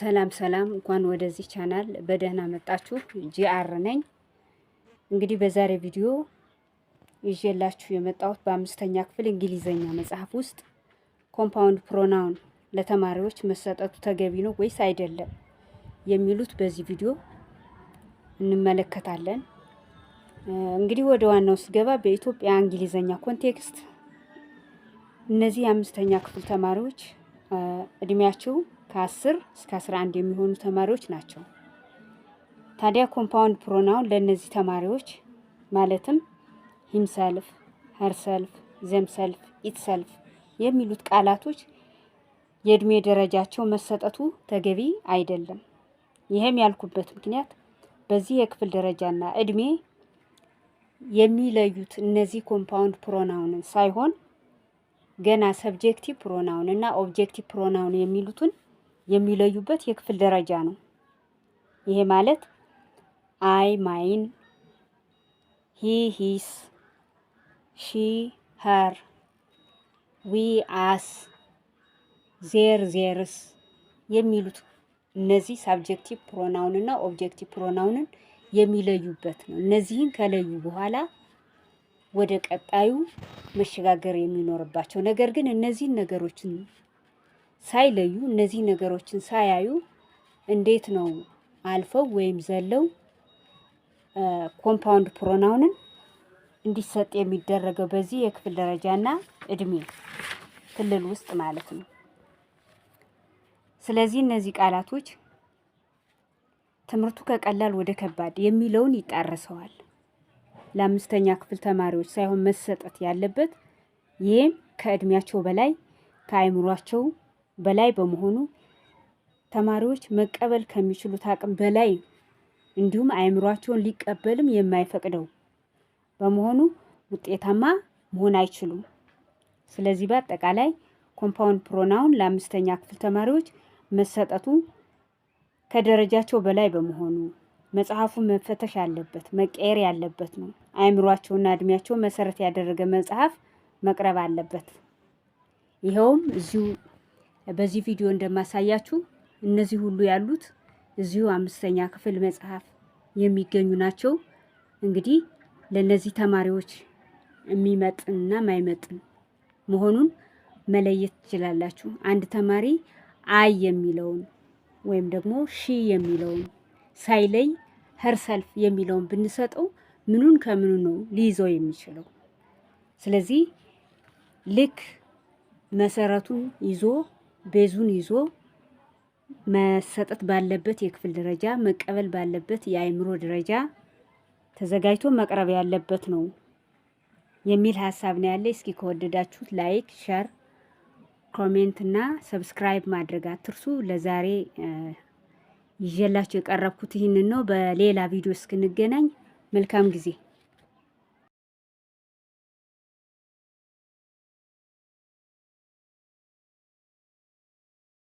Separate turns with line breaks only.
ሰላም ሰላም፣ እንኳን ወደዚህ ቻናል በደህና መጣችሁ። ጂአር ነኝ። እንግዲህ በዛሬ ቪዲዮ ይዤላችሁ የመጣሁት በአምስተኛ ክፍል እንግሊዘኛ መጽሐፍ ውስጥ compound pronoun ለተማሪዎች መሰጠቱ ተገቢ ነው ወይስ አይደለም የሚሉት በዚህ ቪዲዮ እንመለከታለን። እንግዲህ ወደ ዋናው ስገባ በኢትዮጵያ እንግሊዘኛ context እነዚህ የአምስተኛ ክፍል ተማሪዎች እድሜያቸው ከ10 እስከ 11 የሚሆኑ ተማሪዎች ናቸው። ታዲያ compound pronoun ለእነዚህ ተማሪዎች ማለትም himself፣ herself፣ themself፣ itself የሚሉት ቃላቶች የእድሜ ደረጃቸው መሰጠቱ ተገቢ አይደለም። ይህም ያልኩበት ምክንያት በዚህ የክፍል ደረጃና እድሜ የሚለዩት እነዚህ compound pronoun ን ሳይሆን ገና subjective pronoun እና objective pronoun የሚሉትን የሚለዩበት የክፍል ደረጃ ነው። ይሄ ማለት I mine፣ he his፣ she her፣ we us፣ their theirs የሚሉት እነዚህ subjective pronoun እና objective pronoun ን የሚለዩበት ነው። እነዚህን ከለዩ በኋላ ወደ ቀጣዩ መሸጋገር የሚኖርባቸው፣ ነገር ግን እነዚህን ነገሮችን ሳይለዩ፣ እነዚህ ነገሮችን ሳያዩ እንዴት ነው አልፈው ወይም ዘለው compound pronoun ን እንዲሰጥ የሚደረገው በዚህ የክፍል ደረጃና እድሜ ክልል ውስጥ ማለት ነው? ስለዚህ እነዚህ ቃላቶች ትምህርቱ ከቀላል ወደ ከባድ የሚለውን ይጣረሰዋል። ለአምስተኛ ክፍል ተማሪዎች ሳይሆን መሰጠት ያለበት፣ ይህም ከእድሜያቸው በላይ፣ ከአእምሯቸው በላይ በመሆኑ ተማሪዎች መቀበል ከሚችሉት አቅም በላይ እንዲሁም አእምሯቸውን ሊቀበልም የማይፈቅደው በመሆኑ ውጤታማ መሆን አይችሉም። ስለዚህ በአጠቃላይ compound pronoun ለአምስተኛ ክፍል ተማሪዎች መሰጠቱ ከደረጃቸው በላይ በመሆኑ መጽሐፉ መፈተሽ ያለበት፣ መቀየር ያለበት ነው። አእምሯቸውና እድሜያቸው መሰረት ያደረገ መጽሐፍ መቅረብ አለበት። ይኸውም እዚሁ በዚህ ቪዲዮ እንደማሳያችሁ እነዚህ ሁሉ ያሉት እዚሁ አምስተኛ ክፍል መጽሐፍ የሚገኙ ናቸው። እንግዲህ ለእነዚህ ተማሪዎች የሚመጥንና የማይመጥን መሆኑን መለየት ትችላላችሁ። አንድ ተማሪ I የሚለውን ወይም ደግሞ she የሚለውን ሳይለይ herself የሚለውን ብንሰጠው ምኑን ከምኑ ነው ሊይዘው የሚችለው? ስለዚህ ልክ መሰረቱን ይዞ፣ base ኡን ይዞ፣ መሰጠት ባለበት የክፍል ደረጃ፣ መቀበል ባለበት የአእምሮ ደረጃ ተዘጋጅቶ መቅረብ ያለበት ነው የሚል ሀሳብ ነው ያለ። እስኪ ከወደዳችሁት like፣ share፣ comment እና subscribe ማድረግ አትርሱ። ለዛሬ ይዤላችሁ የቀረብኩት ይህንን ነው። በሌላ ቪዲዮ እስክንገናኝ መልካም ጊዜ።